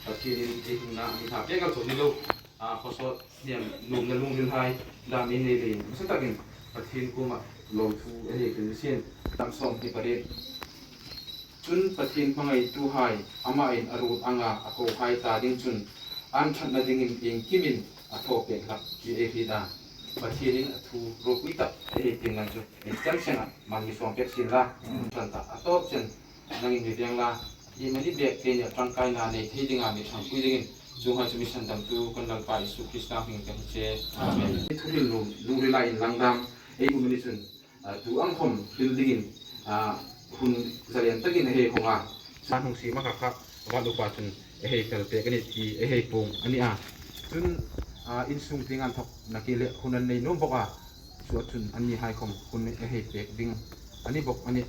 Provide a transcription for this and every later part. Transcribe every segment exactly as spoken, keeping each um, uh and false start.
Pathienin ei hungna mi hla pek a chawk ni lo. A, khawsawt hniam nuomna lungrilhai dam ei nei leiin, hmasa takin Pathien kuoma lawmthu ei hei hril sien. Dam sawm hni parin. Chun Pathien hmangaituhai, amain a ruot anga a kohai ta ding chun, an ṭhatna dingin iengkimin a thaw pek hlak ti ei hriet a. Pathienin a thu ropui tak ei hei ti lang chu, ei chang senga mal mi sawm pek sien la, ṭan ta a tawp chen, nangin mi veng la, iemani bek keini a ṭangkaina nei thei dinga mi ṭhangpui dingin, chuonghai chu mi sandamtu kan Lalpa Isu Krista hmingin kan che. Amen. Thuhril nuom, lungrila inlang dam ei um a ni chun, a, tu ang khom hril dingin, a, hun zalen takin a hei hawng a. Sa hung si ma kha kha, va lupa chun a hei fel pek a ni ti a hei puong a ni a. Chun, a, insung tieng an thawk na ki le hun an nei nuom bawk a. Chu a chun an ni hai khom hun a hei pek ding a ni bawk a ni.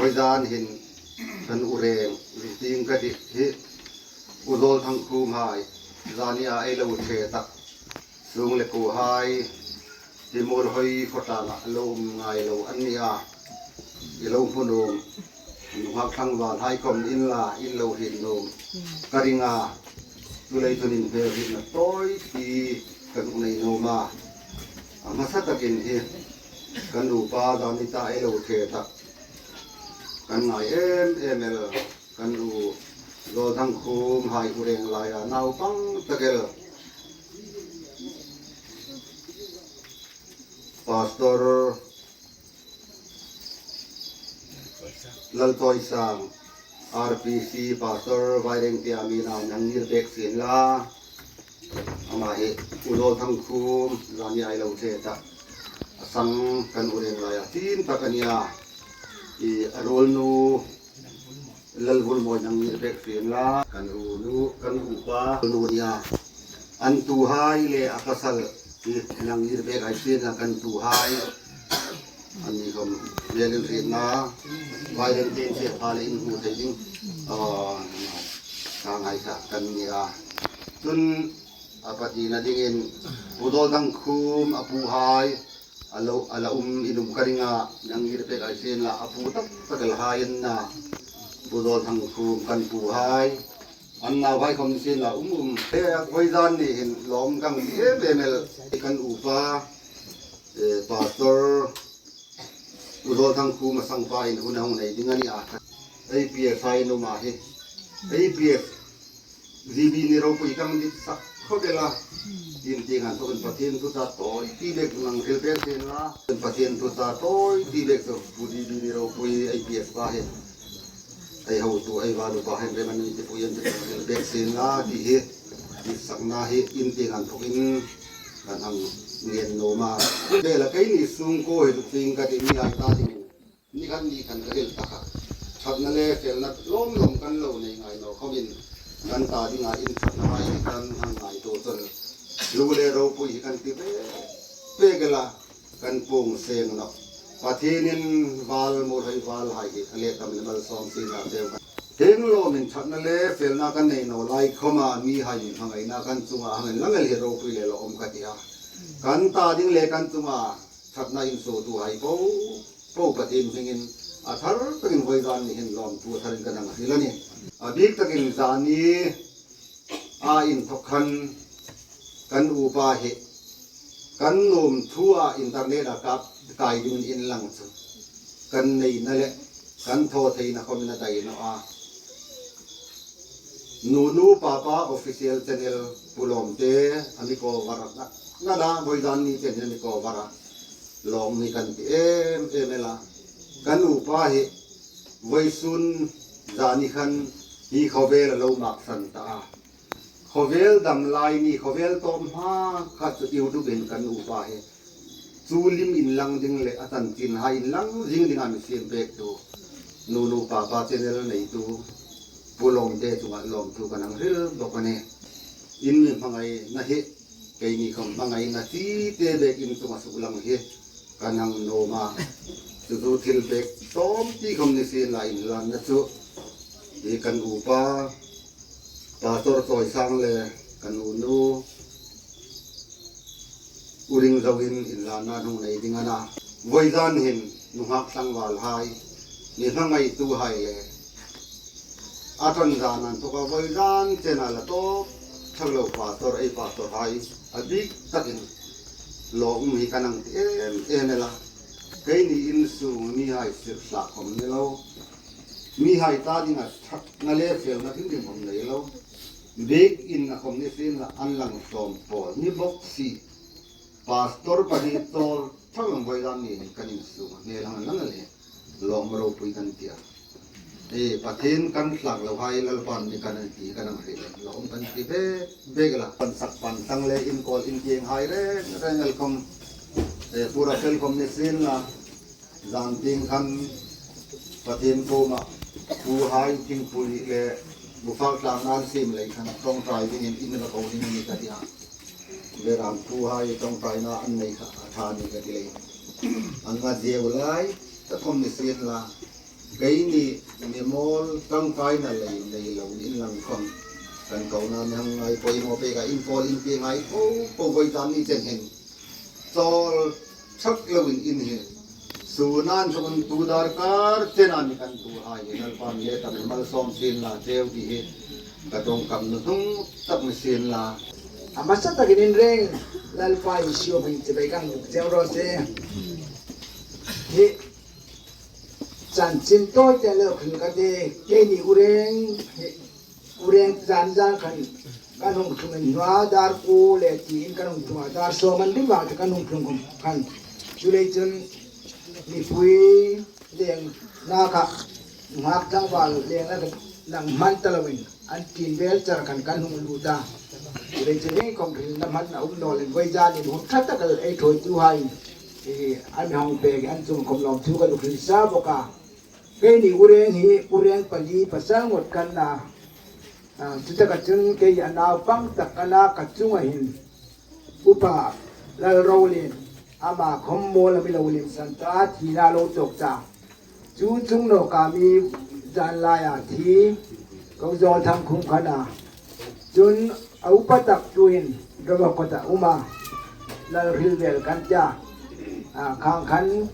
Voizan hin kan u reng, ring ting ka ti hi, U Zawlthangkhumhai, zani a ei lo ṭhe tak. Sung le kuohai, hi Muolhoi khawtlangah lo um ngai lo an ni a. I lo hmu nuom, nunghak tlangvalhai khom in la, in lo hriet nuom ka ring a. Tulai chun inhmelhrietna tawi ti kan hung nei nuom a. A hmasa takin hi, kan nupa zani ta ei lo ṭhe tak. Kan ngai em em el. Kan u Zawlthangkhumhai u reng laia naupang tak el Pastor Laltawisang, R P C Pastor Vairengtiami nain hang ngir pek sien la. Ama hi U Zawlthangkhum zani a ei lo ṭhe tak. A sang kan u reng laia tin tak a ni a. I a ruolnu Lalvulmawiin hang ngir pek sien la, kan u nu, kan upa nu nia. An tuhai le a pasal Nang ngir pek hai sien la kan tuhai. Anni khom, le lil ri na. Vai lem ten che pha le in hmu thei ding. Aw, ka ngai kha kan ni a. Chun a patina dingin Pu Dawlthangkhum a puhai. A lo, a la um in um ka ring a, nang ngir pek hai sien la, a pu tak tak el hai an na. Pu Dawlthangkhum kan puhai. An nauhai khom ni sien la um um. He, vawizan ni hin lawm kan ti em em el kan upa, eh, Pastor Pu Dawlthangkhum a sangpa in hun a hung nei ding a ni a. A P S hai an um a hi. A P S G B ni ropui kan dit sak khawp el a. In tieng an thawk in Pathien thu ta tawi ti bek nang hril pek sien la. Pathien thu ta tawi ti bek chu Pu G B ni ropui A P S pa hi. Ei hotu, ei valupa hin rem an ni ti pui an ti hril pek sien la ti hi. Dit sakna hi in tieng an thawk in kan hang ngen nuom a. Bela keini sungkuo hi tuk ting ka ti mi ai ta ding. Ni khat ni khan ka hril ta kha. Ṭhatna le felna lawm lawm kan lo nei ngai naw khomin kan ta dinga in ṭhatna hai kan hang ngaituo chun. Lu le ropui hi kan ti ve ve ke la kan puong seng naw. Pathienin val, muolhoi val hai hi a le tam le malsawm sien la teu kan. Hieng lawmin ṭhatna le felna kan nei naw lai khoma mihai mi hmangaina kan chunga hang inlang el hi ropui le lawm ka ti a. Kan ta ding le kan chunga ṭhatna insuotuhai po po Pathien hmingin a thar takin vawizan ni hin lawmthu a tharin kan hang hril a nih. A bik takin zani a inthawk khan kan upa hi kan nuom thua internet-a kap kai dingin inlang chu kan neina le kan thaw theina khomin a dai naw a. Nunu Papa Official Channel Pu Lawmte a mi cover a, nana vawizan ni chen hin a mi cover a. Lawm ni kan ti em em el a. Kan upa hi vawisun zani khan hi khawvel a lo maksan ta a. Khawvel dam lai ni, khawvel tawp hma kha chu YouTube-in kan upa hi chu lim inlang ding le a chanchin hai inlang zing dinga mi siem pek tu Nunu Papa Channel neitu Pu Lawmte chunga lawmthu kan hang hril bawk a nih. In mi hmangaina hi keini khom hmangaina chi te bek in chunga suklang hi kan hang nuom a. Chu chu thil bek tawm ti khom ni sien la inlanna chu hi kan upa Pastor Chawisang le kan unu U Ringzoin inlanna hung nei ding a na. Vawizan hin nunghak tlangvalhai, mi hmangaituhai le a ṭan zan an thawka vawizan chena la tawp thak lo pastor, ei pastorhai a bik takin lawm hi kan hang ti em em el a. Keini insung mihai sirhlak khom ni lo. Mihai ta dinga ṭhatna le felna hrim hrim khom nei lo. Biekin a khom ni sien la an lang sawm pawl ni bawk si. Pastor pahni chawl thak lo vawizan ni hin kan insung a hmel hang lang le lawm ropui kan ti a. E, Pathien kan hlak lo hai Lalpan mi kan an ti kan ang hril lawm kan ti ve ve la. Kan sak pan tang le in kawl in tieng hai reng reng el khom, e, pura fel khom ni sien la. Zan tieng khan Pathien kuoma puhai thingpui le bufak tlang nan siem lei khan ṭawngṭai dingin in va ko ding a ni ka ti a. Beram puhai ṭawngṭaina an nei kha a ṭha ni ka ti lei. An nga zeu lai ta khom ni sien la. Keini mi mawl ṭawngṭaina lei nei lo ni inlang khom kan kona mi hang ngai poimaw pek a in kawl in tieng hai po po vawizan ni chen hin. Chawl thak loin in hi. Sunan thawkin tu darkar chena mi kan tuhai hi Lalpan le tam malsawm sien la cheu ti hi ka ṭawngkam nuhnung tak ni sien la. A hmasa takin in reng Lalpa Isu hmingin chibai kan buk cheu raw se. Hi chanchin tawi te lo khin ka ti, keini U Reng hi U Reng zan zan khan kan hung tlung in hnuoia dar kuo le tiin kan hung tlung a, dar sawm an ring vang te kan hung tlung khom khan. Chuleiin chun mipui lengna kha, nunghak tlangval lengna kha lang hman ta loin an tin vel char khan kan hung lut a. Chuleiin chun ei khom hrilna hman a um naw leiin vawizan ni hun ṭha tak el ei ṭhuoituhai, e, an hung pek an chung khom lawmthu kan hril sa bawk a. Keini U Reng hi U Reng pali pasal ngot kan na. A, chutaka chun kei a naupang tak ka na ka chunga hin Upa Lalrolien, ama khawm mawl a mi lo limsan ta, thina lo tuok ta. Chu chung nawka mi zan laia thi, ko Zawlthangkhum khan a. Chun a upa tak tuin Rovakawta um a, Lalhrilvel kan tia. A, khang khan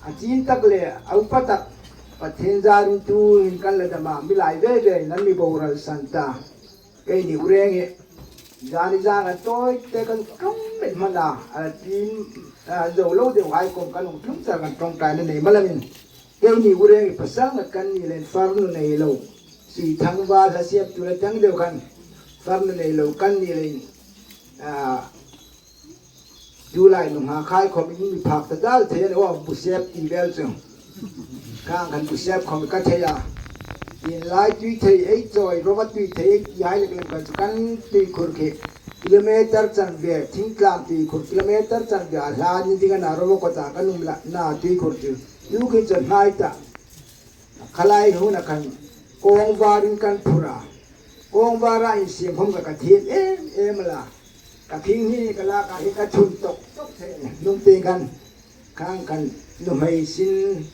a chin tak le a upa tak Pathien zarin tuin kan la dam a, mi lai ve ve nan mi boral san ta. Keini u reng hi, zani zan a tawi te kan ṭawng met hmana, a tin, a, zo lo deu hai kawm kan hung tlung char kan ṭawngṭaina nei malamin. Keini u reng hi pasal ngat kan ni leiin farnu nei lo. Sui thangva hla siemtu la tang deu khan farnu nei lo kan ni leiin. A, Tulai nunghak hai khawm in mi phak ta dal thei a ni aw, busep ti vel chu. Khang khan busep khawm ka thei a. Inlai Tuithei ei chawi, Rova Tuithei ei ti hai lek lem khan chu kan tuikhur khi kilometer chanve, Thingtlang tuikhur kilometer chanve a hla ni ding a na, Rovakawta kan um la na tuikhur chu. Tukhur chu hnai ta. Khalai huna khan kawngvarin kan phur a. Kawngvara insiemkhawm ka, ka thiem em em la. Ka khing hi ka lak a hi ka thun tok tok thei. Nung te khan, khang khan nuhmei sin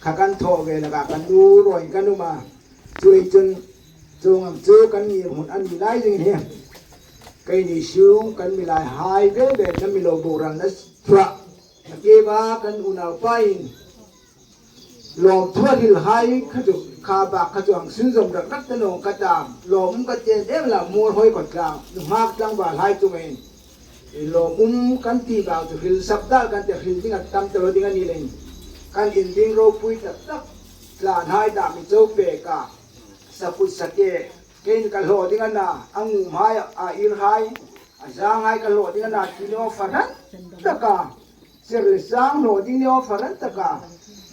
kha kan thaw ve la ka, kan nu ruoi kan um a. Chuleiin chun, chuong ang chu kan ngir hun a ni lai ding hi. Keini sung kan mi lai hai ve ve na mi lo boral na thuah. Ka ke ba kan unaupain lawmthu a hril hai kha chu, kha bak kha chu hang sunzawm rak rak ta naw ka ta, lawmum ka ti em em la, Muolhoi kawtlang, nunghak tlangval hai chu ngei. Lawmum kan ti bak chu hril sap dal kan ti, hril ding a tam ta lo ding a ni leiin. Kan in ding ropui tak tak, tlan hai dam mi cho pek a, sakut sake, kein ka hlaw ding a na, a ngum hai, a ir hai, a zang hai ka hlaw ding a na, ti naw faran taka. Ser le sang hlaw ding ni aw faran taka,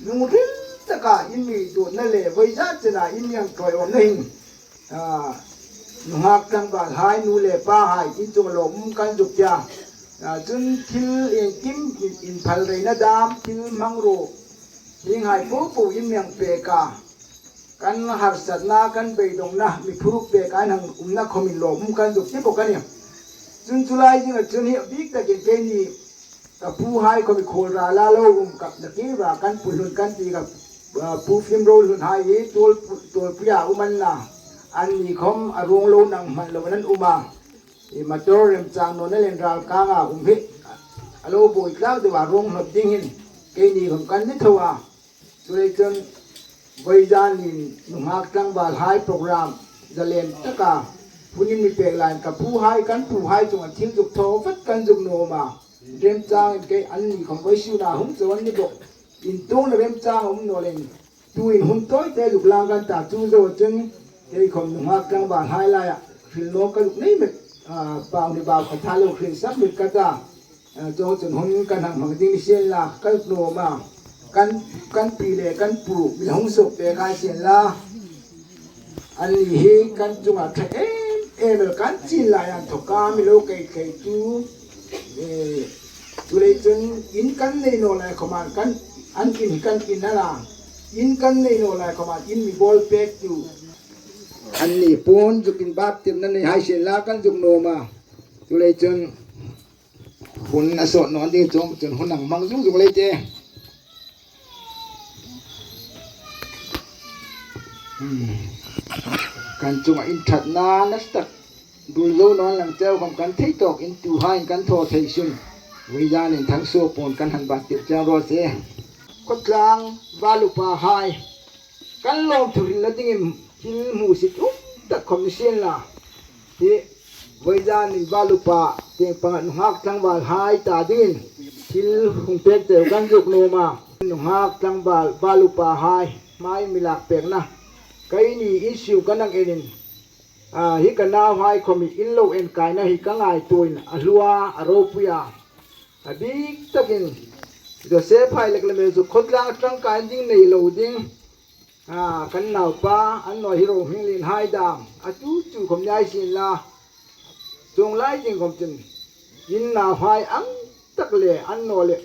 lungril taka in mi duotna le vawizan chena in mi hang ṭawiawmna hin, a, nunghak tlangval hai, nu le pa hai, in chunga lawmum kan zuk tia. A, chun thil iengkim in, inphal reina dam, thil hmangruo, hieng hai po po in mi hang pek a. Kan harsatna, kan beidongna, mi phuruk pek a hang umna khawmin lawmum kan zuk ti bawk a nih. Chun chu lai zinga chun hi a bik takin keini ka pu hai khawm i khuol rala lo um ka, na kei va kan pu hlun kan ti ka, a, pu fim ro hlun hai hi tuol pu, tuolpuia um an na. Anni khawm a ruong lo nang hman lo an um a. I motor remchang nawna len ral kanga um hi a lo buoi tlak deu a, ruong hlawt ding hin keini khawm kan ni tho a. Chuleiin chun vawizanin nunghak tlangval hai program zalen taka hun in mi pek laiin ka pu hai, kan pu hai chunga thil zuk thaw vat kan zuk nuom a. Remchangin kei anni khawm vawisuna hung chau an ni bawk. Intuongna remchang a um naw leiin tuin hun tawi te zuk lang kan ta, chu zo chun kei khawm nunghak tlangval hai laia hril nawk ka zuk nei met, a, bau ni bau ka tha lo hril sap met ka ta. A, chu chun hun kan hang hmang ding ni sien la, kan nuom a, kan, kan pi le kan pu mi hung suok pek hai sien la. Anni hi kan chunga ṭha em em el, kan chin lai an thawka mi lo kei thei tu. E, chuleiin chun in kan nei naw lai khawma kan, an in kan in a la. In kan nei naw lai khawma in mi bawl pek tu. Anni puon zuk inbaptirna nei hai sien la kan zuk nuom a. Chuleiin chun hun a sawt naw ding chuong chun hun hang hmang zung zung lei te. Hmm. Kan chunga inṭhatna nasa tak dul zo naw lang cheu khawm kan thei tawk in tu hai kan thaw thei sun. Vawizanin Thangsuo puon kan han bat tir chiang raw se. Khawtlang val upa hai. Kan lawmthu hrilna dingin thil hmusit um tak khawm ni sien la. Hi vawizanin val upa tieng panga nunghak tlangval hai ta dingin thil hung pek cheu kan zuk nuom a. Nunghak tlangval, val upa hai hmai mi lak pekna. Keini in siu kan hang enin. A, hi ka nau hai khawm hi in lo enkaina hi ka ngaituoin a hlua, a ropui a. A bik takin Joseph hai lek le mel chu khawtlang ṭangkai ding nei lo ding. A, kan naupa, an naw hi ro hming lien hai dam. A chu chu khawm ni hai sien la. Chuong lai ding khawm chun. In nau hai ang tak le an naw le.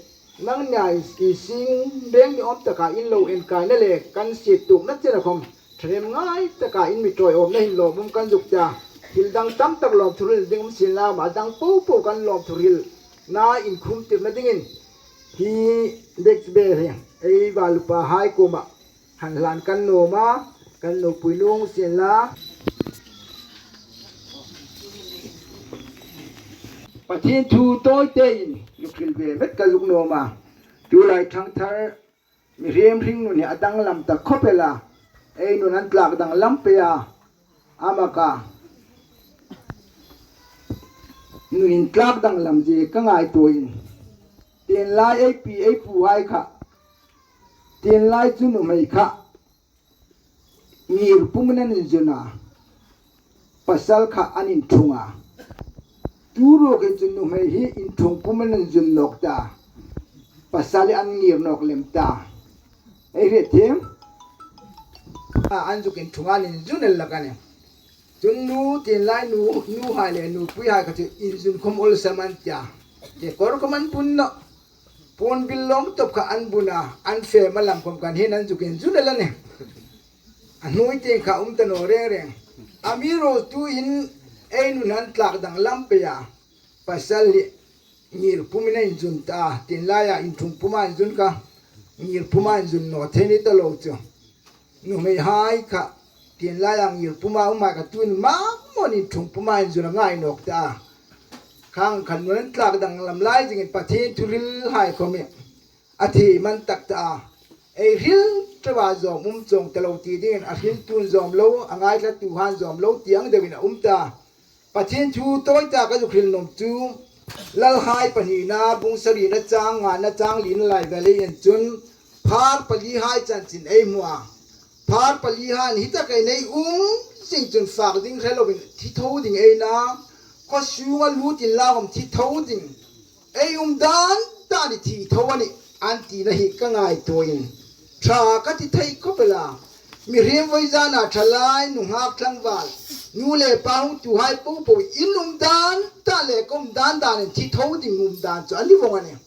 Nang nia in, in sing beng ni awm taka in lo enkaina le kan siet tuokna chena khawm. Ṭhahnem ngai taka in mi ṭawiawmna hin lawmum kan zuk tia. Thil dang tam tak lawmthu hril ding um sien la, a dang po po kan lawmthu hril. Na inkhum tirna dingin hi dek be hi ei val upa hai kuoma han hlan kan nuom a, kan nopui nung sien la. Pathien thu tawi tein zuk hril ve met ka zuk nuom a. Tulai thangthar mihriem hringnun hi a danglam ta khawp el a, ei nun an tlak danglam pei a, a mak a. Nun intlak danglam zie ka ngaituoin, tienlai ei pi ei pu hai kha, tienlai chu nuhmei kha ngir pumin an inzun a, pasal kha an inthung a. Tu ruok hi chu nuhmei hi inthung pumin an inzun nawk ta, pasal hi an ngir nawk lem ta. Ei hriet thiem? A, an zuk inthung a, an inzun el lak a nih. Chun nu, tienlai nu, nuhai le nupuihai kha chu inzun khom olsam an tia. Kekawr khom an bun nawh. Puon bil lawm tawp kha an bun a, an fe ma lam khom khan hin an zuk inzun el a nih. A hnuoi tieng kha um ta naw reng reng. Amiruokchu tuhin ei nun an tlak danglam pei a, pasal hi ngir pumin a inzun ta, tienlaia inthung puma inzun kha ngir puma inzun naw thei ni ta lo chu. Nuhmeihai kha tienlaia ngir puma umhai kha tuhin mamaw inthung puma inzun a ngai nawk ta. Khang khan nun an tlak danglam lai zingin Pathien thu hrilhai khom hi a thiem an tak ta a. Ei hril ṭeuva zawm um chuong ta lo ti dingin a hriltuhai zawm lo, a ngaithlatuhai zawm lo ti ang deuin a um ta. Pathien thu tawi tak ka zuk hril nuom chu Lalhai pahnina bung sarina chang ngana chang lina lai vel ei en chun phar palihai chanchin ei hmu a. Phar palihaiin hi tak ei nei um zing chun fak ding hre loin thi tho ding ei na, khaw sunga lut inla khom thi tho ding, ei um dan dan hi thi tho a nih an tina hi ka ngaituoin ṭha ka ti thei khawp el a. Mihriem vawizana ṭhalai nunghak tlangval, nu le pa hungtuhai popo in um dan dan le ka um dan danin thi tho ding um dan chu a ni vong a nih.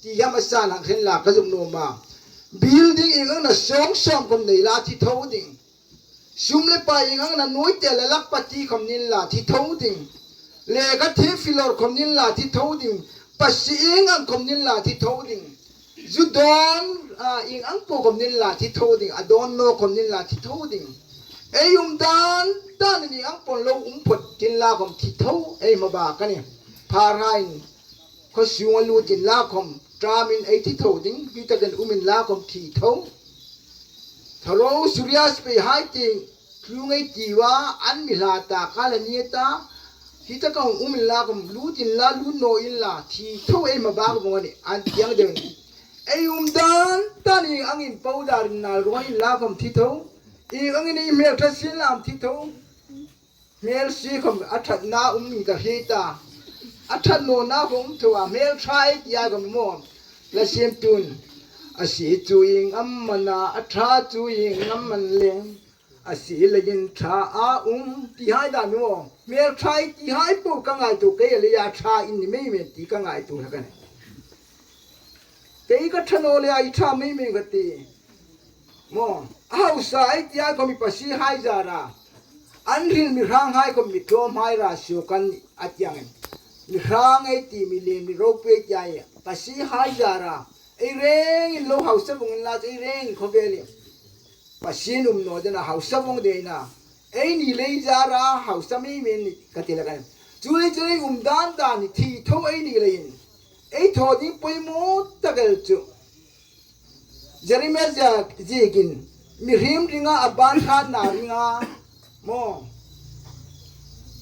Ti hiam a san hang hre inla ka zuk nuom a. Building ieng ang na sawng sawng khom nei la thi tho ding. Sum le pai ieng ang na nuoi te le lakhpati khom ni inla thi tho ding. Lekha thiem filawr khom ni inla thi tho ding. Pasie ieng ang khom ni inla thi tho ding. Zu dawn, a, ieng ang po khom ni inla thi tho ding. A dawn naw khom ni inla thi tho ding. Ei um dan danin ieng ang po lo um phot inla khom thi tho ei hma bak a nih. Pharhaiin khaw sunga lut inla khom ṭamin ei thi tho ding, hi takin um inla khom thi tho. Tharo Surya Spey hai tieng tlung ei tiu a, an mi hla ta ka la ni ta, hi taka um inla khom lut inla lut naw inla thi tho ei hma bak vong a nih, an ti ang deu. Ei um dan dan ieng angin powder-in nal ruoi inla khom thi tho, ieng angin ei hmel ṭha sien lam thi tho. Hmel sie khom a ṭhatna um ni ka hriet a. A ṭhat nawna khom um tho a, hmel ṭha ei ti a khom maw. La siemtun, a sie chu ieng am am a na, a ṭha chu ieng am am a na le, a sie leiin ṭha a um, tihai dan maw. Hmel ṭha ei tihai po ka ngaituo, kei leia ṭha in ni mei mei ti ka ngaituo hlak a nih. Kei ka ṭha naw leia i ṭha mei mei ka ti. Maw, a hausa ei ti a khom i pasiehai zara an hril mi hranghai khom mi tlawmhai ra sio kan a ti angin. Mi hrang ei ti, mi lien mi ropui ei ti a, pasiehai zara ei rengin lo hausa vong inla chu ei rengin khawvelin Pasie um naw dingin a hausa vong dingin a, ei ni lei zara hausa mei mei ni ka ti hlak a nih. Chu lei chu ei um dan dan hi thi tho ei ni leiin ei thaw ding poimaw tak el chu Jeremiah ziek, ziekin mihriem ringa a ban hratna ringa maw,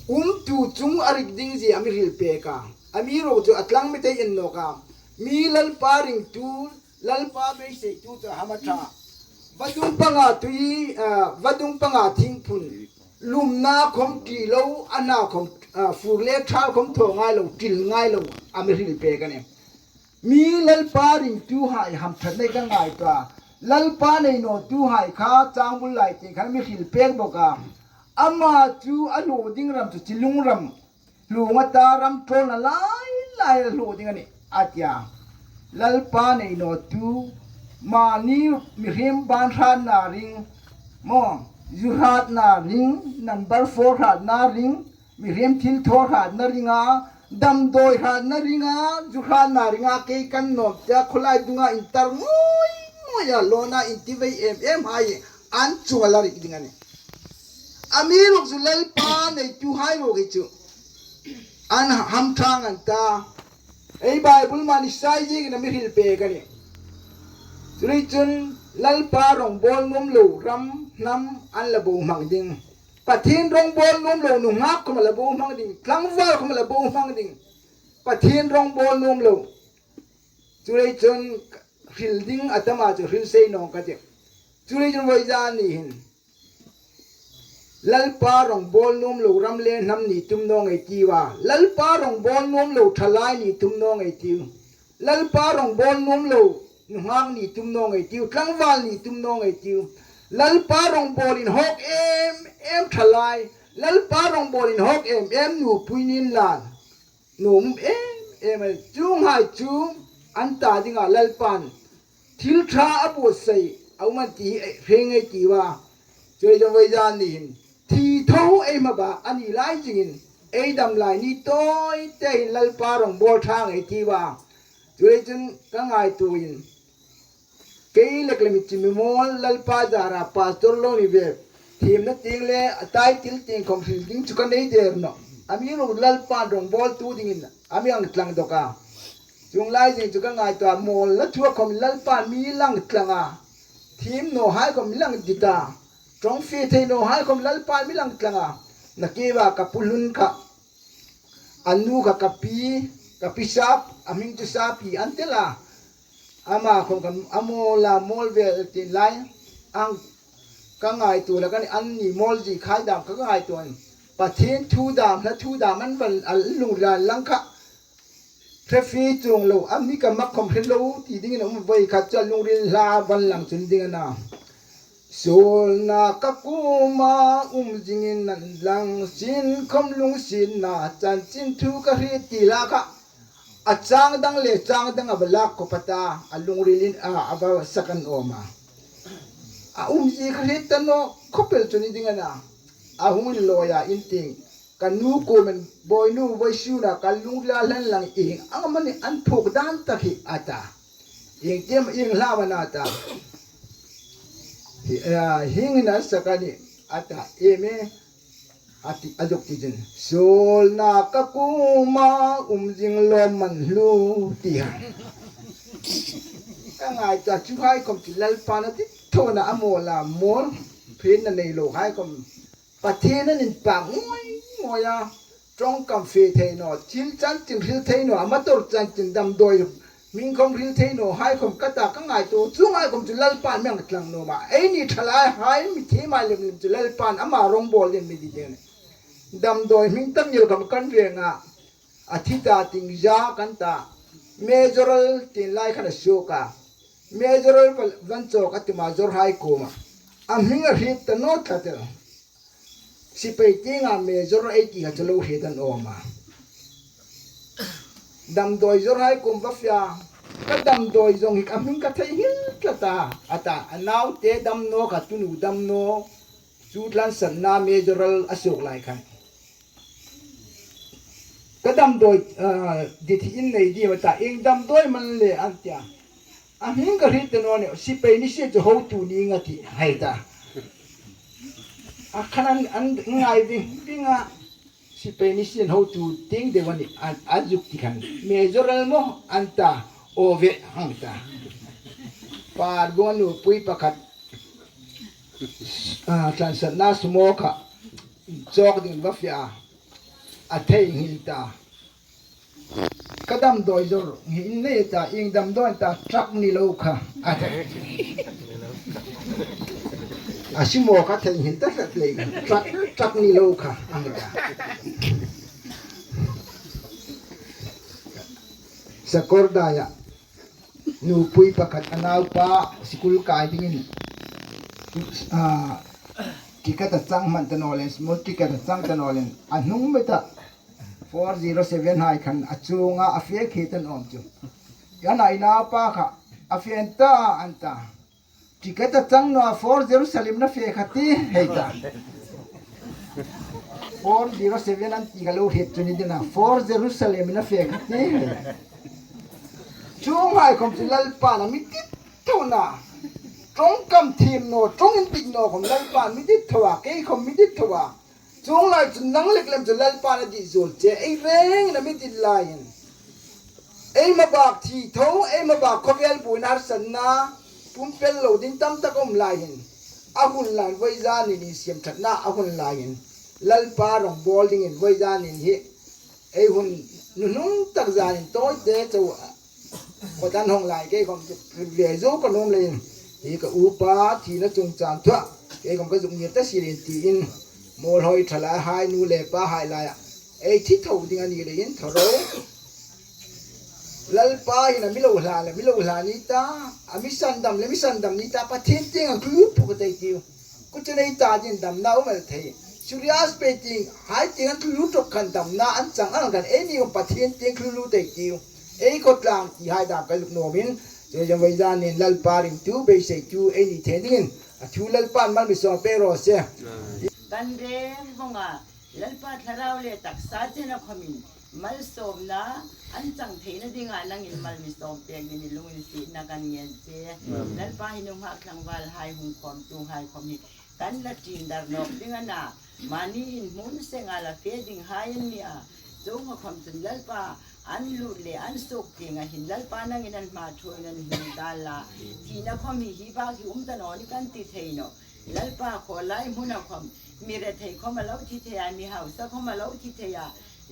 umtu chung a rik ding zie a mi hril pek a. Amiruokchu a tlang mi tei en nawk a. Mi Lalpa ringtu, Lalpa beiseitu chu a hma ṭha. Vadung panga tui, a, vadung panga thingphun, lumna khom ti lo, a hna khom, a, fur le thal khom thaw ngai lo, ṭil ngai lo a mi hril pek a nih. Mi Lalpa ringtuhai hamṭhatna ka ngaituo a. Lalpa nei nawtuhai kha changbul lai tieng khan mi hril pek bawk a. Ama chu a hlaw ding ram chu chi lung ram, hlung a ta ram ṭawlna lai lai a hlaw ding a nih a ti a. Lalpa nei nawtu, mani mihriem ban hratna ring maw, zu hratna ring, number four hratna ring, mihriem thil thaw hratna ringa, Damdawi hratna ringa, zu hratna ringa kei kan nawm tia khawlai dunga intar ngoi ngoia lawna inti vei em em hai an chunga la rik ding a nih. Amiruokchu Lalpa neituhai ruok hi chu an hamṭhang an ta. Ei Bible mani Isai ziekna mi hril pek a nih. Chuleiin chun Lalpa rawngbawl nuom lo ram hnam an la bo hmang ding. Pathien rawngbawl nuom lo nunghak khawm a la bo hmang ding. Tlangval khawm a la bo hmang ding. Pathien rawngbawl nuom lo. Chuleiin chun hril ding a tam a chu hril sei naw ka tih. Chuleiin chun vawizan ni hin Lalpa rawngbawl nuom lo ram le hnam ni tum naw ngei tiu a. Lalpa rawngbawl nuom lo ṭhalai ni tum naw ngei tiu. Lalpa rawngbawl nuom lo nunghak ni tum naw ngei tiu. Tlangval ni tum naw ngei tiu. Lalpa rawngbawl inhawk em em ṭhalai. Lalpa rawngbawl inhawk em em nupui ni inla. Nuom em em a, chuonghai chu an ta dinga Lalpan thil ṭha a buotsai a um an ti hi hre ngei tiu a. Chuleiin chun vawizan ni hin thi tho ei hmabak a ni lai zingin ei dam lai ni tawite hin Lalpa rawngbawl ṭha ngei tiu a. Chuleiin chun ka ngaituoin kei lek le mi chim mi mawl Lalpa zara pastor lo ni ve. Thiemna tieng le a title tieng khawm hril ding chu ka nei der nawh. Amiruokchu Lalpan rawngbawltu dingin a mi hang tlang dawk a. Chuong lai zing chu ka ngaituo a, mawlna thua khawm Lalpan mi hang tlang a. Thiem nawhai khawm mi hang dit a. Ṭawng fe thei nawhai khawm Lalpan mi hang tlang a. Nakie va ka pu hlun kha. A nu kha ka pi, ka pi sap, a hming chu Sapi an ti a. Ama khawm ka a mawl a, mawl vel ti lai. Ang ka ngaituo la ka ni, an ni mawl zie khai dam ka ngaituo. Pathien thu dam, hla thu dam an van a lungril lang kha. Hre fie chuong lo, a mi ka mak khawm hre lo ti dingin a um voi khat chu a lungril hla van lang chun ding a na. Suolna ka kuoma um zingin nan lang sin khawm lungsinna chanchin thu ka hriet ti la kha. A chang dang le chang dang a va lak khawp a ta, a lungrilin a, a va sak an awm a. A umzie ka hriet ta naw khawp el chu ni ding a na. A hung inlawi a in tieng. Ka nu kuomin, "Bawinu, vawisuna ka lungrila hlan lang ieng ang amani an phuok dan tak hi," a ta. "Ieng tiem, ieng hla am a na?" a ta. "Hi, a, hieng hin a sak a nih," a ta. "Em e?" a ti, a zuk ti chun, "Suolna ka kuoma um zing lawmman hlu," ti a. Ka ngaituo a, chuhai khawm chu Lalpan a ti tho a na, a mawl a mawl, hrietna nei lohai khawm Pathien an inpak ngoi ngoi a, ṭawngkam fe thei naw, thil chanchin hril thei naw, a motor chanchin damdawi hming khawm hril thei nawhai khawm ka ta ka ngaituo, chuonghai khawm chu Lalpan mi hang tlang nuom a. Eini ṭhalaihai, mi thiemhai lem lem chu Lalpan ama rawngbawl dingin mi dit ding a nih. Damdawi hming tam ngil khawm kan reng a, a thi ta tieng za kan ta, Major Lal tin lai khan a suok a. Major Lal van chawk a tum a, Major hai kuoma. A hming a hriet ta naw tlat el. Sipai tienga Major ei ti kha chu lo hriet an awm a. Damdawi Major hai kuom va fe a. Ka damdawi zawng hi ka hming ka theinghil tlat a, a ta. A naute dam naw, ka tunu dam naw. Chu tlangsatna Major Lal a suok lai khan. Ka damdawi, ah, dit hi in nei diem a ta, ieng damdawi am a ni le an ti a. A hming ka hriet ta naw nih, sipai ni si chu hotu ni nga ti hai ta. A khan an, an ngai ving ving a, sipai ni si hotu tieng deu a nih, an, a zuk ti khan. Major Lal maw an ta, aw ve hang ta. Parbung a nupui pakhat, ah, tlangsatna sumo kha chawk ding va fe a, a theinghil ta. Ka damdawi zawng hi in nei ta, ieng damdawi ta, truck ni lo kha, a ta. A sumo kha theinghil ta tlat lei, truck, truck ni lo kha, a ta. Sakawrdaiah nupui pakhat a naupa school kai dingin, ah, ticket a chang hman ta naw leiin, small ticket a chang ta naw leiin, a hnung mita four zero seven hai khan a chuonga a fe khi ta an awm chu. An naupa kha a fe ta an ta. Ticket a chang naw a, four Jerusalem na fe kha ti hei ta. Four zero seven an ti ka lo hriet chu ni dena, four Jerusalem in a fe ka ti. Chuonghai khom chu Lalpan a mi dit tho a. Ṭawngkam thiem naw, ṭawng indik naw khom Lalpan mi dit tho a, kei khom mi dit tho a. Chuong lai chun nang lek lem chu Lalpan a dit zuol che, ei rengin a mi dit laiin. Ei mabak thi tho, ei mabak khawvel buoina harsatna, pumpel lo ding tam tak um laiin. A hun laiin, vawizan ni ni siemṭhatna a hun laiin. Lalpa rawngbawl dingin vawizan ni hi. Ei hun nunung tak zanin tawite chau a. Kawtan hawng lai kei khom chu ve zo ka nuom leiin. Hi ka upa thina chungchang thua. Kei khom ka zuk ngir ta si leiin tiin. Mawlhoi ṭhalai hai nu le pa hai laia. Ei thi tho ding a ni leiin thaw ro. Lalpa hin a mi lo hla le, mi lo hla ni ta. A mi sandam le, mi sandam ni ta. Pathien tieng ang tlu phu ka tei tiu. Kuchu nei ta dingin damna um el thei. Surias pe ting, hai ting an tlu ṭawk khan damna an chang ang khan ei ni um Pathien ting tlu tei tiu. Ei khawtlang ti hai dam ka zuk nuomin. Chu zam vawizan nin Lalpa ringtu beiseitu ei ni thei dingin. A thu Lalpan mal mi sawm pek raw se. Kan reng vawng a, Lalpa thlarau le taksa chena khomin. Malsawmna an chang theina dinga nangin mal mi sawm pek dingin i lunginsietna kan ngen che. Amen. Lalpa hi nunghak tlangval hai hung khawmtu hai khom hi kan la ṭin dar nawk ding a na. Mani in hmun senga la fe ding hai an ni a. Chuong a khom chun Lalpa an lut le an suk tienga hin Lalpa nangin an hma ṭhuoiin an hung ta la. Thina khom hi hi bak hi um ta naw ni kan ti thei nawh. Lalpa khawlai hmuna khom, mi rethei khom a lo thi thei a, mi hausa khom a lo thi thei a.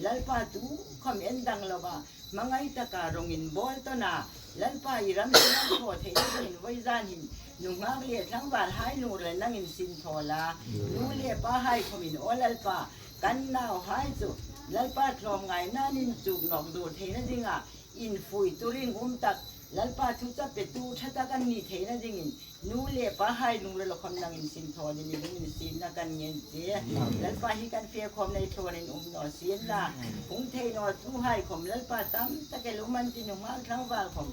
Lalpa tu khom en dang lova, hmangai taka rawngin bawl tawna. Lalpa i ram sin an thaw theina dingin vawizan hin, nunghak le tlangval hai lungrila nangin sin thaw la. Nu le pa hai khomin aw Lalpa, kan nau hai chu, Lalpa tlawmngaina nin chuk nawk dur theina dinga, infuitu ringum tak, Lalpa thuchah petu ṭha tak an ni theina dingin, nu le pa hai lungrila khom nangin sin thaw dingin lunginsietna kan ngen che. Lalpa hi kan fe khawm nei thlawnin um naw sien la. Hung thei nawtu hai khom Lalpa tam tak el um an ti nunghak tlangval khom.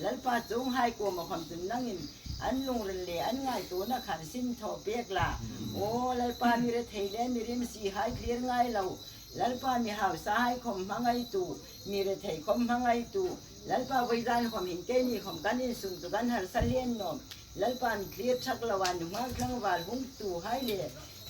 Lalpa chuong hai kuoma khom chun nangin an lungril le an ngaituona khan sin thaw pek la. Aw Lalpa mi rethei le mi rimsi hai thlir ngai lo. Lalpa mi hausa hai khom hmangaitu, mi rethei khom hmangaitu. Lalpa vawizan khom hin keini khom kan insung chu kan harsa hlen nawm. Lalpa mi thlir ṭhak loa nunghak tlangval hungtu hai le.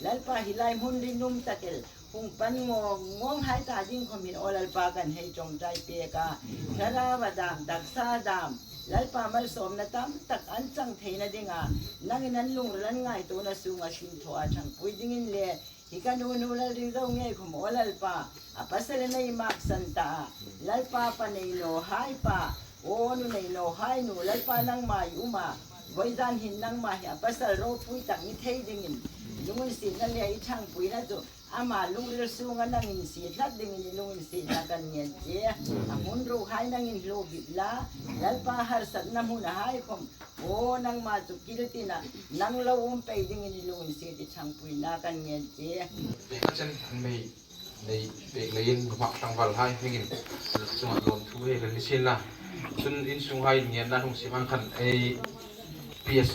Lalpa hi lai hmun rinum tak el hung pan ngawng ngawng hai ta ding khom hin aw Lalpa kan hei ṭawngṭai pek a. Thlarauva dam, taksa dam. Lalpa malsawmna tam tak an chang theina dinga. Nangin an lungril an ngaituona sunga sin thaw a ṭhangpui dingin le. Hi ka nu nu Lalringzo ngei khom aw Lalpa, a pasal nei maksan ta a, Lalpa pa nei naw hai pa, aw nu nei naw hai nu, Lalpa nangma i um a, vawizan hin nangma hi a pasal ropui tak ni thei dingin, lunginsietna le i ṭhangpuina chu, ama lungril sunga nangin sie tlat dingin i lunginsietna kan ngen che, a hmun ruok hai nangin hluo bik la, Lalpa harsatna hmuna hai khom, aw nangma chu kil tina, nang lo um pei dingin i lunginsiet i ṭhangpuina kan ngen che. Pek a chen an mei, mei pek leiin nunghak tlangval hai hmingin chunga lawmthu hei kan ni sien la. Chun insung hai ngenna hung sim ang khan ei P S.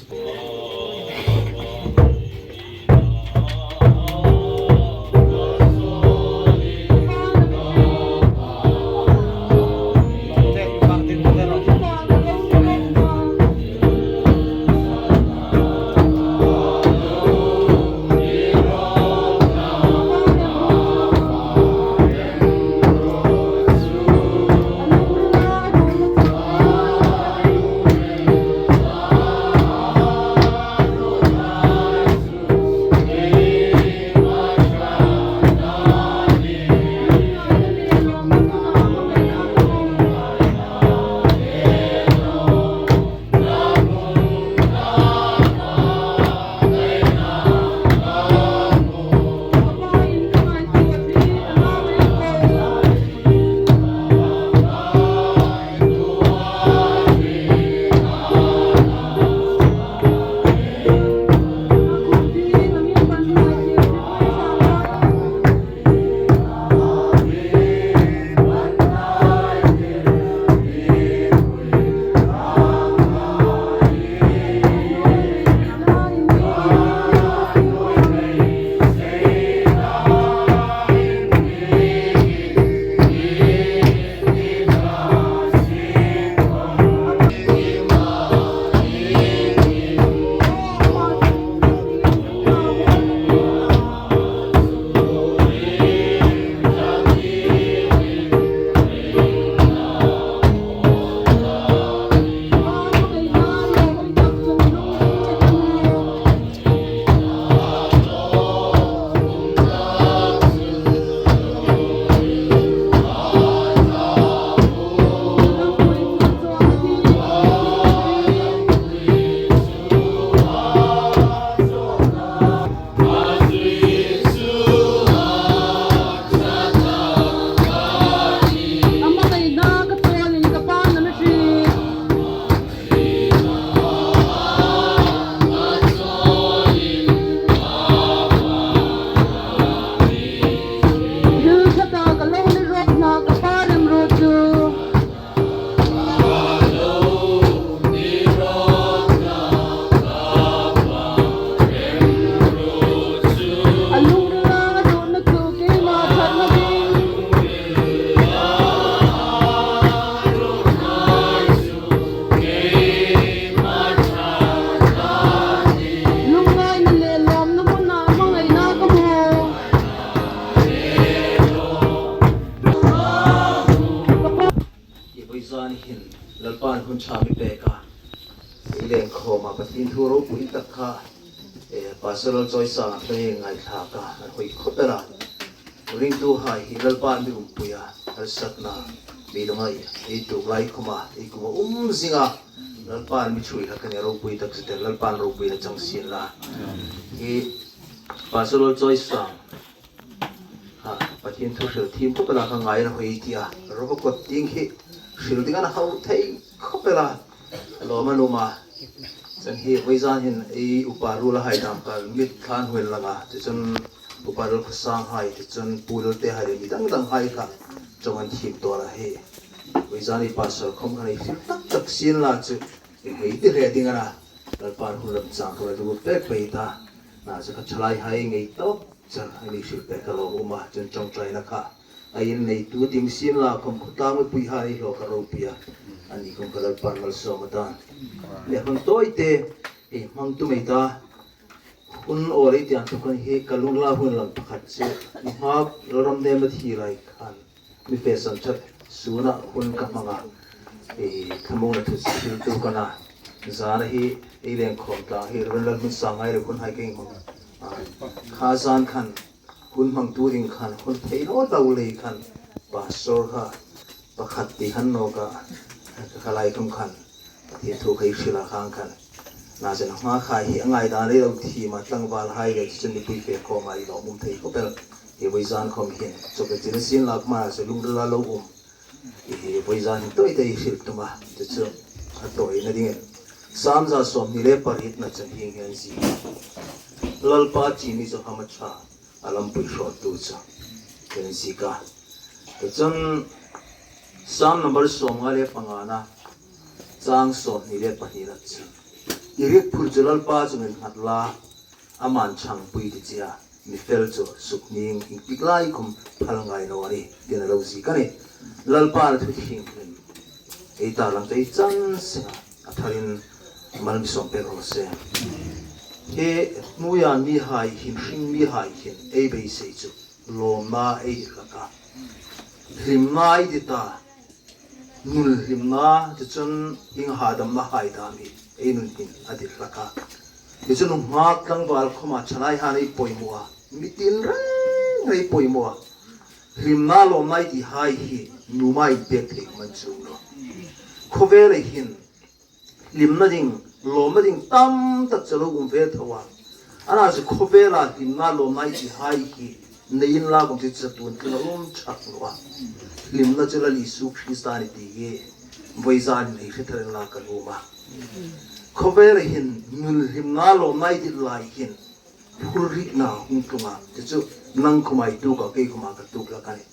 Khawma Pathien thu ropui tak kha, eh, Pastor Lalchawisanga hmei ngaithlak a, an hoi khawp el a. Ringtuhai hi Lalpan mi umpui a, harsatna mi lunga ei tuok lai khawma, ei kuoma um zinga Lalpan mi ṭhuoi hlak a nih, ropui tak chu te, Lalpan ropuina chang sien la. Hi Pastor Lalchawisang, ha, Pathien thu hril thiem khawp el a, ka ngai a, hoi ti a, ro ka kawt ding hi hril ding a na hau thei khawp el a, lawm a nuom a. Chun hi vawizan hin ei upa ruolhai dam kha mit thlan hnuoi lang a, tichun upa ruol Khosanghai, tichun Pu Lalte hai le mi dang dang hai kha ṭawng an thiem tawk a hi. Vawizan hi Pastor khawm khan ei hril tak tak sien la chu, ei ti hle ding a na, Lalpan hun lam chang kha la du pek pei ta, na chu kha ṭhalaihai ngei tawk char a mi hril pek ka lawm um a, chun ṭawngṭaina kha a inneitu ding sien la khawm khawtlang mipuihai hlawk ka ropui a, ani khawm ka Lalpan malsawm a ta. Le hmang tawite ei hmang tum ei ta, hun awl ei ti ang tu khan hi ka lungrila hun lam pakhat chu, nunghak Lalramnemna thi lai khan mi fe san ṭhat suna hun ka hmang a, ei, thlamuongna thu hril tu ka na. Zana hi ei leng khawm tlang hi Reverend Lalhmunsanghai le hunhai ka inhmang a. Kha zan khan hun hmangtu ding khan hun thei naw lo lei khan Pastor kha pakhat ti han naw ka, ka lai khawm khan Pathien thu ka hril a khang khan. Na chu nunghak hai hi a ngaidan ei lo thiem a, tlangvalhai le chu mipui fe khawma ei lawm um thei khawp el. Hi vawizan khawm hin chu ka ti sien la khawma chu lungrila lo um. Hi vawizan hin tawite ei hril tum a, chu chu a tawina dingin Sam za sawmhni le parietna chun hieng hin a zie. Lalpa ṭi mi chu hama ṭha, a lampui hrawttu chu, tiin a ziek a. Tichun Sam number sawmnga le pangana, chang sawmhni le pahnina chu, i rik phur chu Lalpa chungah innghat la, aman ṭhangpui ti che a, mi fel chu suk ning ieng tik lai khawm phal ngai naw a nih, tiin a lo ziek a nih. Lalpan a thu thienghlim ei tarlang chu ei chan senga a tharin mal mi sawm pek raw se. Hi hnuoia mihai hin, hring mihai hin ei beisei chu lawmna ei dit hlak a, hlimna ei dit a, nun hlimna, tichun ieng hadamna hai dam hi ei nun hin a dit hlak a. Tichun nunghak tlangval khawma ṭhalaihaiin ei poimaw a, mi tin reng reng ei poimaw a. Hlimna lawmna ei ti hai hi nuhmei inpek thei man chu lo. Khawvela hin hlimna ding, lawmna ding tam tak chu lo um ve tho a. Ana chu khawvela hlimna lawmna ei ti hai hi nei inla khawm chu chatuon tling a um chuong naw a. Hlimna chu Lal Isu Krista a nih ti hi vawizan hin ei hre thar inla ka nuom a. Khawvela hin nun hlimna lawmna ei dit lai hin phurrikna hung tlung a, chu chu nang khawma i tuok a, kei khawma ka tuok hlak a nih.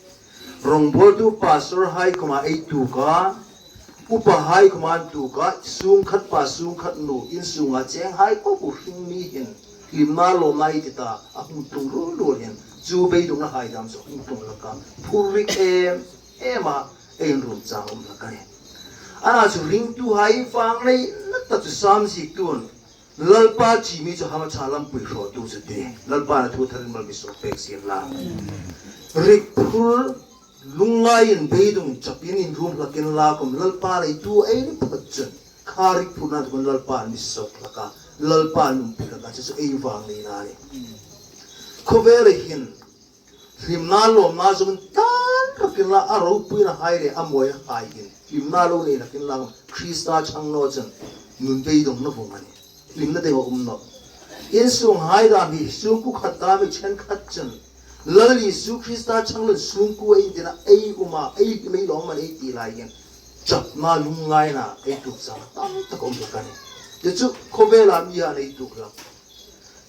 Rawngbawltu pastor hai khawma ei tuok a, upa hai khawma an tuok a, sungkhat pa sungkhat nu, insunga chenghai khawm hring mi hin hlimna lawmna ei ti ta, a hung tlung ruol ruol hin chu beidongna hai dam chu hung tlung hlak a, phurrik em em a ei inrum chang um hlak a nih. Ana chu ringtuhai vang nei na ta chu Sam ziektu'n Lalpa ṭi mi chu hama ṭha, lampui hrawttu chu ti. Lalpan a thu tharin mal mi sawm pek sien la. Rik phur, lungngaiin beidong chapin inrum hlak inla khawm Lalpa leitu ei ni phawt chun kha rik phurna thu Lalpan mi sawm hlak a, Lalpan mi umpui hlak a, chu chu ei vang neina a nih. Khawvela hin hlimna lawmna zong tan rak inla, a ropuina hai le a mawina hai hin hlimna lo nei hlak inla, Krista chang naw chun nun beidongna vawng a nih. Hlimna ding a um nawh. Insunghai dam hi sungkuo khat dam hi ṭhenkhat chun Lal Isu Krista chang loin sungkuo ei tina ei um a, ei hlim ei lawm am ei ti lai hin chapna, lungngaina ei tuok chang tam tak a um hlak a nih. Chu chu khawvela mi a nei tuok hlak.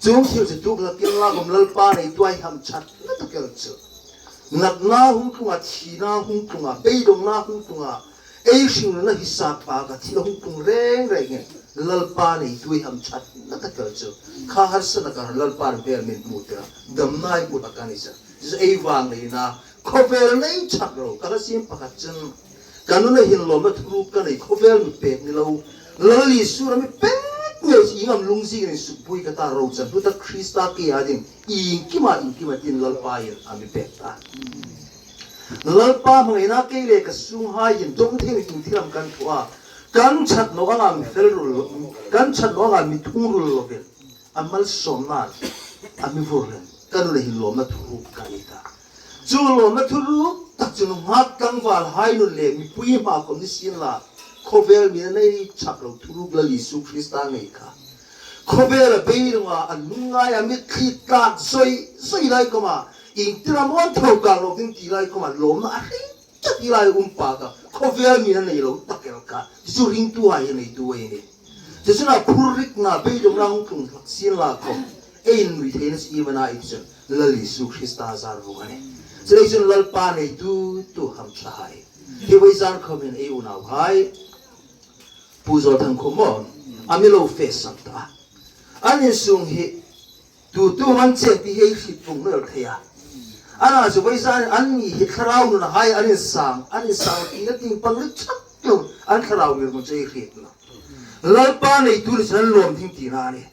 Chuong thil chu tuok hlak inla khawm Lalpa neitu ei hamṭhatna tak el chu, natna hung tlung a, thina hung tlung a, beidongna hung tlung a, ei hringnuna hi sak bak a, thil a hung tlung reng reng hin Lalpa neitu ei hamṭhatna tak el chu kha harsatna kar Lalpan hmel min hmu tir a, damna ei hmu hlak a ni chu. Chu ei vang neina, khawvel nei chak lo, ka la siem pakhat chun, ka nuna hin lawmna thuruk ka nei, khawvel mi pek ni lo, Lal Isu a mi pek ngei chu ieng am lungziekin sukbuoi ka ta, ro chan hlu tak Krista kei a ding iengkima iengkima tiin Lalpa'n a mi pek ta. Lalpa hmangaina kei le ka sunghai hin dawng thei ni thil am kan thaw a, Kan ṭhat naw anga mi fel rul lo, kan ṭhat naw anga mi thung rul lovin, a malsawmna a mi vur lem. Kan leh hin lawmna thuruk kan nei ta. Chu lawmna thuruk tak chu nunghak tlangvalhai nun le mipui hmaa khom ni sien la, khawvel mi a nei chak lo thuruk Lal Isu Krista ngei kha. Khawvela beidonga a lungngai a, mitthli tlak zoi zoi lai khoma, ieng tir am awn tho kar lo ding ti lai khoma lawmna a hring tak ti lai um pa kha, khawvel mi a nei lo tak el kha. Chu ringtuhai a neitu ei nih. Chu chun a phurrikna beidongna hung tlung hlak sien la khom, ei innui theina chu ieng am a na i ti chun, Lal Isu Krista zar vawng a nih. Chuleiin chun Lalpa neitu tu hamṭhahai, hi voizan khomin ei unauhai, Pu Zawlthang khom maw, a mi lo fe sak ta. An insung hi tu tu man chen ti hi ei hriet vawng naw el thei a. Ana chu voizan anni hi thlarau nunahai an insang, an insang tina tieng pang lik chak lo, an thlarau ngirhmun chu ei hriet naw. Lalpa neitu ni chun an lawm ding tina a nih.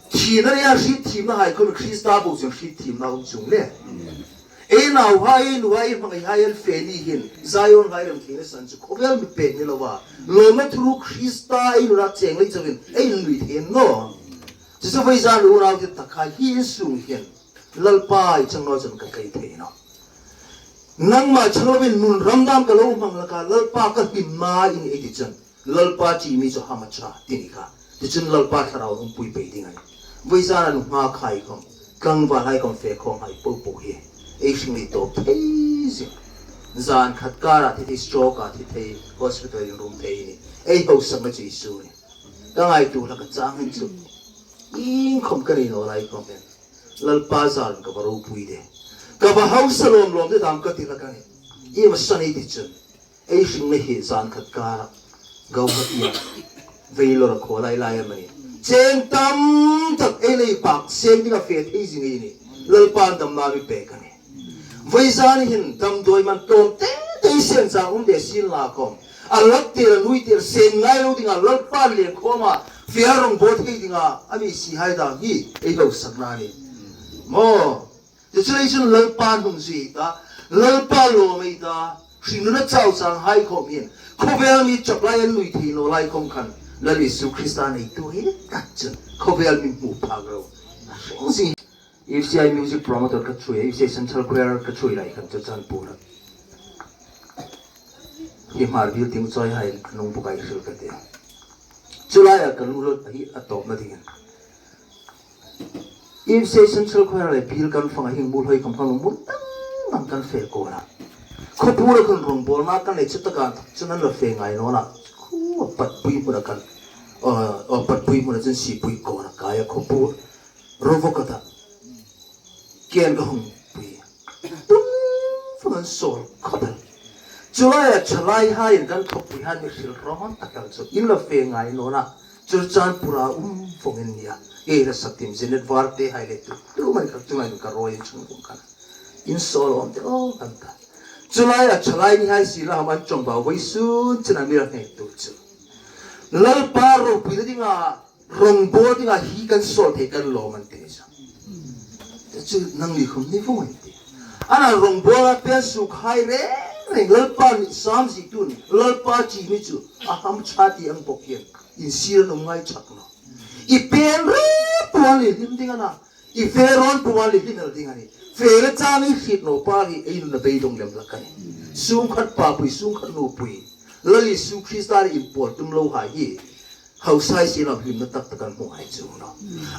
Thina nei a hriet thiemnahai khom Krista bo chun hriet thiemna um chuong le. Ei nauhai, ei nuhai, ei hmangaihai an fe ni hin, Zion hai ram thina san chu khawvel mi pek ni lova, lawmna thuruk Krista ei nunah cheng lei chauin ei nui thei naw. Chu chu voizan unau ti tak hai hi insung hin, Lalpa i chang naw chun ka tlei thei naw. Nangma chang lovin nun ram dam ka lo hmang hlak a, Lalpa ka hlimna i nih ei ti chun, Lalpa chi mi chu hamaṭha ti ni kha. Ti chun Lalpa thlarau hung pui pei ding a nih. Voizan a nunghak hai khom, tlangvalhai khom fe khom hai po po hi, ei hring lei tawp thei zing. Zan khat kara thi thei, stroke a thi thei, hospital-in rum thei ni. Ei hausakna chu Isu a nih. Ka ngaituo hlak a chang hin chu, ieng khom ka nei naw lai khom hin, Lalpa zarin ka va ropui de, ka va hausa lawm lawm de dam ka ti hlak a nih. Ieng am a san ei ti chun, ei hringna hi zan khat kara go khat ia, Vellore-a khaw lai lai amanih, cheng tam tak ei nei pak seng ding a fe thei zing ei nih. Lalpan damna mi pek a nih. Voizan hin damdawi man tlawm te te seng chang um de sien la khom, a lak tir a nuoi tir seng ngai lo dinga Lalpan leng khoma fe a rawngbawl thei dinga a mi sihai dam hi ei hausakna a nih. Maw, chu chu ei chun Lalpa hnung zui ta, Lalpa lawm ei ta, hringnun a chau chang hai khom hin, khawvel mi chap lai an nui thei naw lai khom khan, Lal Isu Krista neitu hi tak chun khawvel mi hmu phak ro. A hring zing. F C I music promoter ka ṭhuoi, F C I Central Choir ka ṭhuoi lai khan Churachandpur-a, hi Hmar Biel tieng chawihai an hung bawk a, ei hril ka ti. Chu laia ka lungril hi a tawpna dingin, F C I Central Choir le Biel kan fang a, hieng Muolhoi khom khan lungmuol dang dang kan fe kawna. Khawpura khun rawngbawlna kan nei chu taka chun an la fe ngai nawna. Khu a patpui hmuna kan, uh, uh, patpui hmuna chun sipui kawna kaia khawpur ro vawk a ta. Ken ka hung pui. Tum fang an sawl khawp el. Chu laia ṭhalaihaiin kan khawpui han mi hril rawng tak el chu in la fe ngai nawna. Churachandpur-a um vawng in nia. Ei la sak tim Janet Var te hai le tu, tu mai ka tu mai ka roi in chung vawng kan. In sawl awm te aw kan ta. Chu laia ṭhalai ni hai si la ham an chawng bau vawisun chun a mi la hne tu chu. Lalpa ropuina dinga, rawngbawl dinga hi kan sawl thei kan lawm an ti ni chu. Chu nangni khom ni vawng an ti. Ana rawngbawla pen sukhai reng reng, Lalpa ni sam zi tun, Lalpa chi mi chu a hamṭha ti ang bawk hian, insir an um ngai chak naw. I pen rep puan i hlim ding a na, i fe rawn puan i hlim el ding a ni. Fe le chang i hriet naw pa hi ei nuna beidong lem hlak a ni. Sungkhat papui, sungkhat nupui. Lal Isu Krista le inpawl tum lo hai hi. Hausa hai si lam hlimna tak tak an hmu hai chu naw.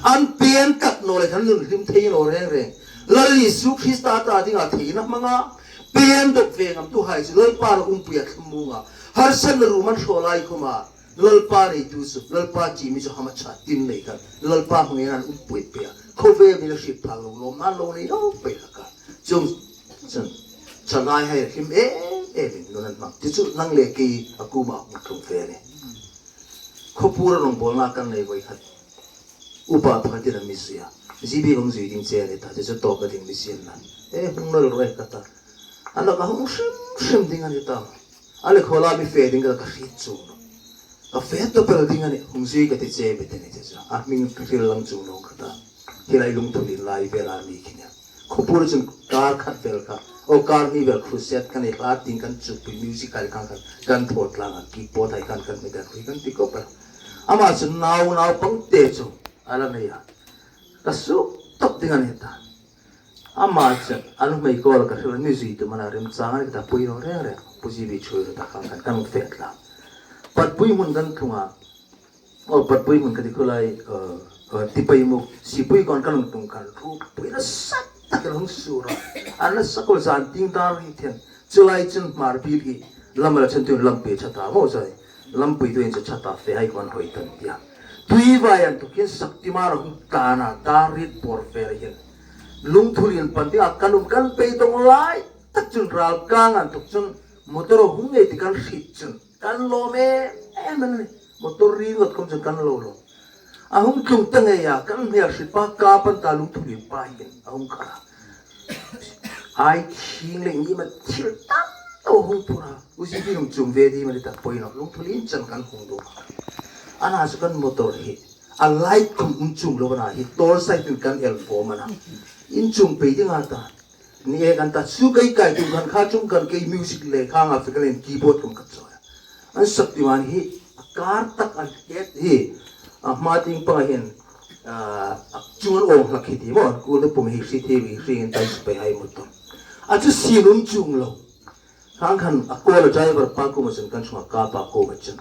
An pen kat naw le khan nun hlim thei naw reng reng. Lal Isu Krista ta dinga theina hmanga pen dawk ve ngamtu hai chu Lalpa na umpui a thlamuonga, harsatna rum an hraw lai khoma, Lalpa neitu chu, Lalpa chi mi chu hamṭha tin nei khan, Lalpa hmangaina an umpui pei a, khawvel mi la hriet phal lo, lawmna lo nei lo pei hlak a. Chuong chun, ṭhalaihai hlim em em in nun an hmang. Ti chu nang le kei a kuoma hung tlung ve a ni. Khawpura rawngbawlna kan nei voi khat, upa pakhatin a mi zui a. G B hung zui ding che a ni ta, chu chu tawpna ding mi sien la. E, hung nawl ro e ka ta. A lak a hung hrim hrim ding a ni ta. A le khawla mi fe ding ka, ka hriet chuong naw. Ka fe tawp el ding a ni, hung zui ka ti che mi te ni che chu. A hming ka hril lang chuong naw ka ta. Hi lai lungthim in lai vela mi khi nia. Khawpura chun kar khat vel kha Aw, kar ni vel crusade kan nei hlak ding kan chukpui music hai khan kan, kan thaw tlang a, keyboard hai khan kan mi kan hrui kan ti khop el. Ama chun nau, naupang te chu a la nei a. Ka suk tawp ding a ni ta. Ama chun a nuhmei kuoma ka hril a, mi zui tum a na remchang a ni ta, pui naw reng reng. Pu G B chu ta khan kan, kan fe tlang. Patpui hmun kan tlung a. Aw, Patpui hmun ka ti khulai, uh, uh, Tipaimukh, Sipui kuoma kan hung tlung khan, ropui nasa tak a hung sur a. A nasa khop el, zan tieng dar ri thei. Chu lai chun Hmarbiel hi lam a la chun tuin lampuia chata maw sai. Lampuituin chu chata fe hai kuoma hoi tan tia. Tuivai an tukin Shaktiman a hung tlan a, dar riet bawr fe lai hin. Lungthulien pan tieng a kan um kan beidong lai tak chun ral kang an tuk chun motor hung ngei ti kan hriet chun kan lawm em em a ni. Motor ri ngot khom chun kan lo lawm. A hung tlung ta ngei a, kan hmel hriet pa ka pan ta, Lungthulien pa hin a hung kal a. Ai thing leh ni ma thil tam tawk hung phur a. U G B hung chuong ve di ma ni ta poi naw. Lungthulien chan kan hung dawk. A na chu kan motor hi a light khom um chuong lo a na hi, torch light in kan el fawm a na. Inchuong pei ding a ta. Ni e kan ta chu kai kai tum khan kha chung kan kei music le kha nga fe kan en keyboard kum ka chawi. An Shaktiman hi a kar tak an het hi. A hma tieng pang a hin, a, a chung an awng hlak hi ti maw. Kul te pum hi hri thei mi hri in tai su pei hai mut tum. A chu sin um chuong lo. Khang khan a kuoma driver pa kuoma chun kan chunga ka pa kuoma chun.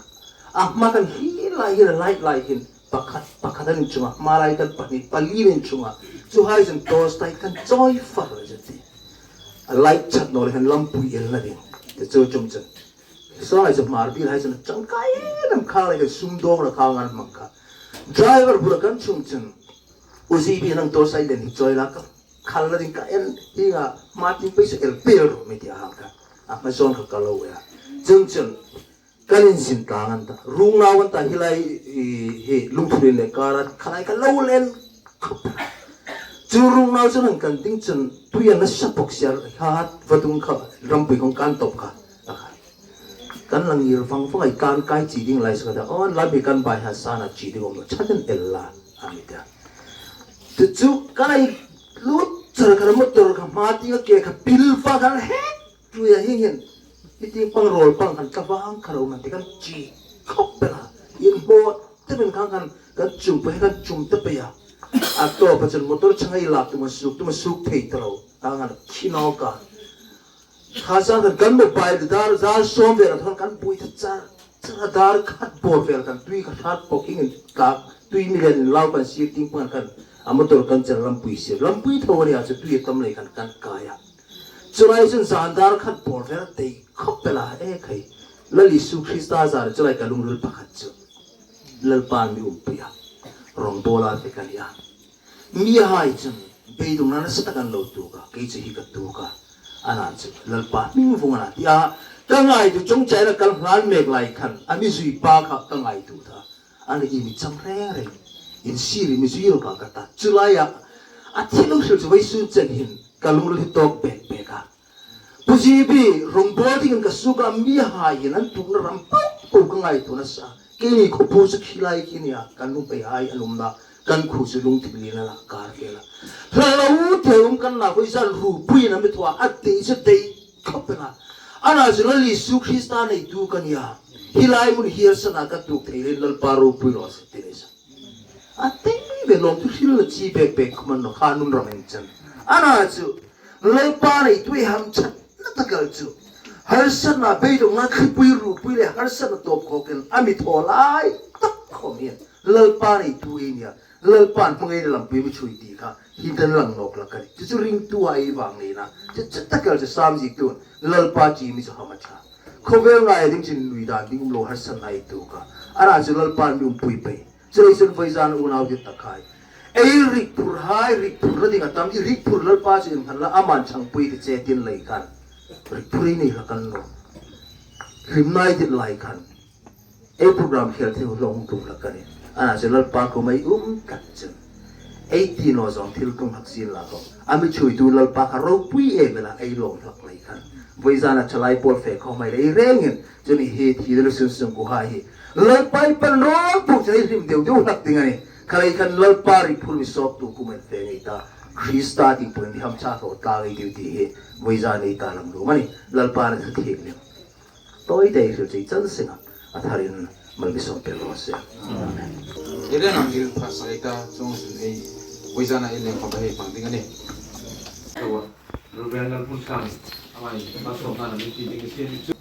A hma kan hi lai hi lai lai hin. Pakhat, pakhat an inchung a, hma lai kan pahni, pali an inchung a. Chu hai chun torch light kan chawi far a ti. A light chhat naw le khan lampui elna ding. Te chu chum chun. Saw hai chu Hmarbiel hai chun changkai nam kha lai kan sum dawng la kha ngan mang kha. Driver bula kan chung chun. U G B nang torch light den hi chawi la ka. Khal la ding ka en hi nga ma tin pei su el pel ro mi ti a hang ka. A ma zon ka ka lo ya. Chum chun. Kan inzin tlang an ta. Rung nau an ta hi lai, i, hi Lungthulien le kara khalai ka lo len. Chu rung nau chun an kan ding chun tui an la sa pok siar hat vatung kha rampui kong kan top kha. Kan la ngir vang vang ai kan kai chi ding lai sa ka ta. On la bi kan bai ha sana chi ding om lo. Chaten el la. Ami ta. Tu chu kan ai lut char ka motor ka ma ti ka ke ka pil fa kan he. Tuia hi hin, hi tieng pang rawl pang kan ka vang ka lo man ti kan chi khop pela. In bo te ben kan kan, kan chum pe kan chum te pe ya. A to pa chun motor chang ai lak tu ma suk, tu ma suk thei ta lo. Kan kan khi naw ka. Kha sa kan kan mobile dar, dar som ve la thon kan bui ta char. Chara dar khat bawr fel kan tui ka hrat pawk in ka tui mi len lau kan sir tieng pang kan a motor kan char lampui sir. Lampui tho a ni a chu tui a tam lei kan kan kai a. Chu lai chun zan dar khat bawr fel tei khop pela e khai. Lal Isu Krista zar chu lai ka lungril pakhat chu. Lalpan mi umpui a. Rongbawla fe ka ni a. Mihai chun beidongna nasa tak an lo tuok a, kei chu hi ka tuok a. A na chu Lalpa hming vawng a na ti a, ka ngaituo chungchang a kal hlan mek lai khan, a mi zui pa kha ka ngaituo ta. A na i mi chang reng reng, in sir i mi zui ro ka ka ta. Chu lai a, a thil lo hril chu vawisun chen hin, ka lungril hi tawk bek bek a. Pu G B, Rongbawl dingin ka suk a, mihai hin an tuokna ram po po ka ngaituo nasa. Keini khuo pu chu khi lai khi nia, kan nuhmeihai an umna, kan khuo chu Lungthulien a la kar vel a. Hla lo te um kan na, vawisun rupuiin a mi thaw a, a dei chu dei khop el a. A na chu Lal Isu Krista neitu ka nia. Hi lai hmun hi harsatna ka tuok thei leiin Lalpa ropui raw se ti nei sa. A tei ve lawm tu hril la chi bek bek khawm a ni naw kha nun ram en chen. A na chu Lalpa neitu ei hamṭhatna tak el chu harsatna, beidongna, thlipui rupui le harsatna tawp khawkin a mi thaw lai tak khawm hin Lalpa neitu ei nia. Lalpan hmangaina lampui mi chhui ti kha hi dan lang nawk la ka nih. Chu chu ringtu a ei vang neina. Chu chu tak el chu Sam ziektu'n Lalpa chi mi chu hama ṭha. Khawvel ngai ding chin lui dan ding um lo harsatna ei tuok a. A na chu Lalpan mi umpui pei. Chu lei chun vawizan unau dit tak hai. Ei rik phur hai, rik phurna ding a tam, i rik phur Lalpa chu inhman la, aman changpui ti che tin lei khan. Rik phur ei nei hlak an lo. Hlimna ei dit lai khan. Ei program khel thei hlawk tum hlak ka nih. A na chu Lalpa kuoma ei um tlat chun. Ei ti naw zawng thil tlung hlak sien la khawm. A mi chhuitu Lalpa kha ropui em el a ei lawm hlak lei khan. Vawizan a thalai pawl fe khawm ei lei rengin. Chun i hi thi dela sun sung ku hai hi. Lalpa ei pan rawl puk chu ei hlim deu deu hlak ding a nih. Kha lei khan Lalpa rik phur mi sawptu kuomah fe ngei ta. Krista tieng pawhin mi hamṭha thaw tlang ei tiu ti hi vawizan ei ta lang ding a nih. Lalpan a thu thiek lem. Tawi te ei hril chu ei chal seng a, a tharin mal mi sawm pe raw se. Amen. Ei ren ang dil pha sa ei ta, chuong sun ei vawizana ei leng pha hei pang ding a nih. Ruben Lalpuntlang, ama hi, ma sawm na mi ti ding si ni chu.